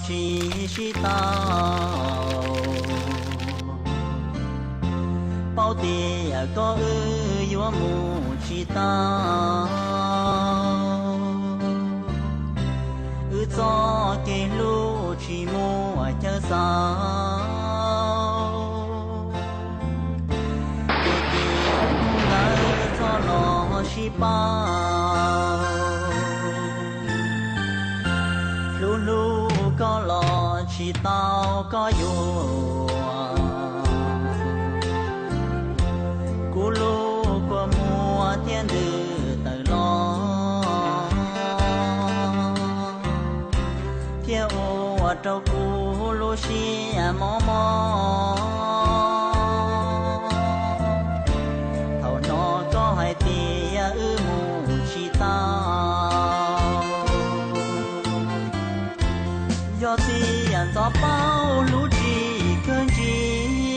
tsis sib tau. Paub tias koj wb yuav mus tsis tau, wb txoj kev hlub tsis muaj chaw xaus. Ces cia hnub ntawd txhob los sib pauj, hlub hlub koj los tsis tau koj yuav. Kuv lub kua muag thiab ntws tawm los, thiab ua rau kuv lub siab mob mob. Thaum no koj hais tias wb mus tsis tau, yog tias ntxov paub lub tsis kawg ntsis,